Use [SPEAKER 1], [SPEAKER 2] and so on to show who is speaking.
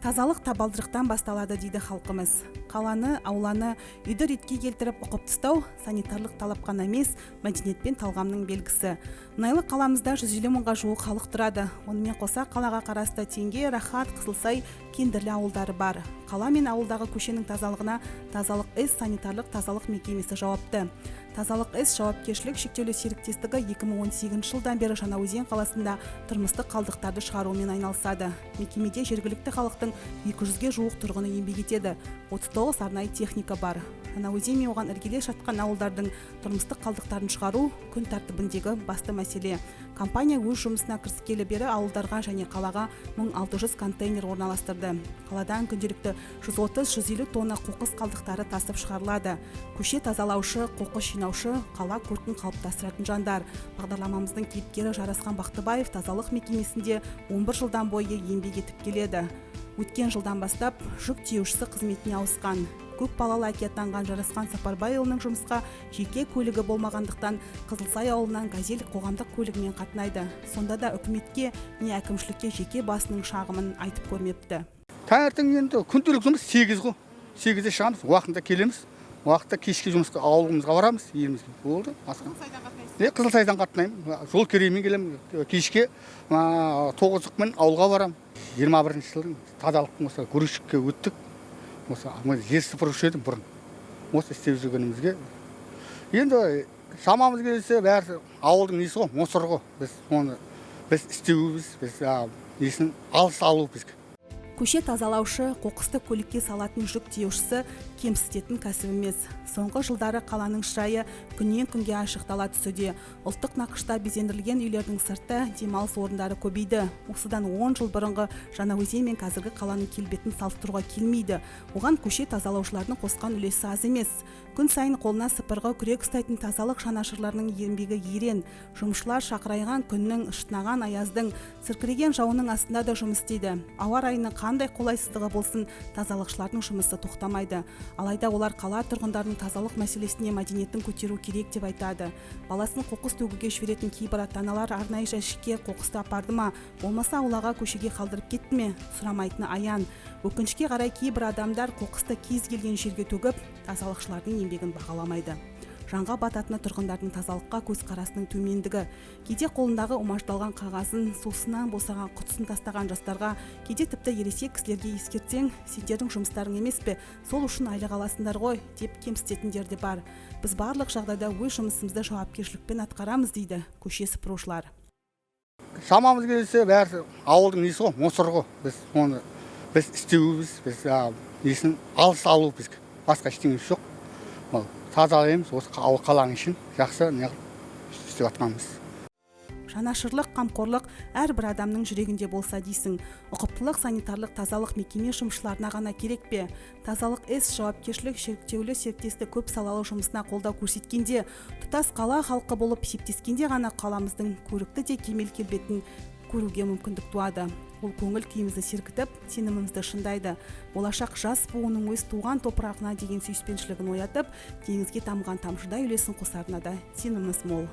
[SPEAKER 1] Тазалық табалдырықтан басталады дейді халқымыз. Қаланы, ауланы, үйді ретке келтіріп ұқыпты ұстау санитарлық талап қана емес, мәдениет пен талғамның белгісі. Мұнайлы қаламызда 150 мыңға жуық халық тұрады. Онымен қоса қалаға қарасты Теңге, Рахат, Қызылсай, Кендірлі ауылдары бар. Қала мен ауылдағы көшенің тазалығына Тазалық С санитарлық тазалық мекемесі жауапты. Тазалық С жауапкершілік шектеулі серіктестігі 2018 жылдан бері Жаңаөзен қаласында тұрмыстық қалдықтарды шығарумен айналысады. Мекемеде жергілікті халықтың 200-ге жуық тұрғыны еңбек етеді. 39 арнайы техника бар. Жаңаөзен мен оған іргелес жатқан ауылдардың тұрмыстық қалдықтарын шығару күн тәртібіндегі басты мәселе. Компания өз жұмысына кіріскелі бері ауылдарға және қалаға 1600 контейнер орналастырды. Қаладан күнделікті 130-150 тонна қоқыс қалдықтары тасып шығарылады. Көше тазалаушы, қоқыс жинаушы, қала көркін қалыптастыратын жандар. Бағдарламамыздың кейіпкері Жарасқан Бақтыбаев тазалық мекемесінде 11 жылдан бойы еңбек етіп келеді. Өткен жылдан бастап жүк тиеушісі қызметіне ауысқан. Көп балалы әке атанған Жарасқан Сапарбайұлының жұмысқа жеке көлігі болмағандықтан Қызылсай ауылынан «Газель» қоғамдық көлігімен қатынайды. Сонда да үкіметке не әкімшілікке жеке басының шағымын айтып көрмепті.
[SPEAKER 2] Таңертең енді күнделік жұмыс 8 ғой. 8-де шығамыз, уақытында келеміз. Уақытта кешкі жұмысқа ауылымызға барамыз, елімізге. Болды. Қызылсайдан қатынаймын. Жол кереймен келемін. Кешке 9-мен ауылға барамын. 21 жылдың тазалықтың осы грузчикке өттік. Осы жер сыпырушы едім бұрын. Осы істеп жүргенімізге. Енді шамамыз келсе, бәрі ауылдың несі ғой, мусор ғой. Біз оны біз істеуіміз, біз несін алыс алу бізге.
[SPEAKER 1] Көше тазалаушы, қоқысты көлікке салатын жүк тиеушісі кемсітетін кәсіп емес. Соңғы жылдары қаланың шырайы күннен күнге айшықтала түсуде. Ұлттық нақышта безендірілген үйлердің сырты, демалыс орындары көбейді. Осыдан 10 жыл бұрынғы Жаңаөзен мен қазіргі қаланың келбетін салыстыруға келмейді. Оған көше тазалаушылардың қосқан үлесі аз емес. Күн сайын қолына сыпырғы, күрек ұстайтын тазалық жанашырларының еңбегі ерен. Жұмысшылар шақырайған күннің, шытынаған аяздың, сіркіреген жауынның астында да жұмыс істейді. Ауа райының қандай қолайсыздығы болсын, тазалықшылардың жұмысы тоқтамайды. Алайда олар қала тұрғындарының тазалық мәселесіне мәдениетін көтеру керек деп айтады. Баласын қоқыс төгуге жіберетін кейбір ата-аналар арнайы жәшікке қоқысты апарды ма, болмаса аулаға, көшеге қалдырып кетті ме, сұрамайтыны аян. Өкінішке қарай, кейбір адамдар қоқысты кез келген жерге төгіп, тазалықшылардың еңбегін бағаламайды. Жанға бататыны тұрғындардың тазалыққа көзқарасының төмендігі. Кейде қолындағы умаждалған қағазын, сусыннан босаған құтысын тастаған жастарға, кейде тіпті ересек кісілерге ескертсең, «Сендердің жұмыстарың емес пе, сол үшін айлық аласыңдар ғой» деп кемсітетіндер де бар. «Біз барлық жағдайда өз жұмысымызды жауапкершілікпен атқарамыз», – дейді көше сыпырушылар.
[SPEAKER 2] Шамамыз келсе, бәрі ауылдың несі ғой, мусор ғой. Біз оны біз істеуіміз, біз несін алыс алу бізге. Басқа ештеңесі жоқ. Ол тазалаймыз осы ауыл, қаланың ішін жақсы неғып істеп жатқанбыз.
[SPEAKER 1] Жанашырлық, қамқорлық әрбір адамның жүрегінде болса дейсің. Ұқыптылық санитарлық тазалық мекеме жұмысшыларына ғана керек пе? Тазалық С жауапкершілік шектеулі серіктестік көп салалы жұмысына қолдау көрсеткенде, тұтас қала халқы болып септескенде ғана қаламыздың көрікті де кемел келбетін көруге мүмкіндік туады. Ол көңіл күйімізді сергітіп, сенімімізді шыңдайды. Болашақ жас буынның өз туған топырағына деген сүйіспеншілігін оятып, теңізге тамған тамшыдай үлесін қосарына да сеніміміз мол.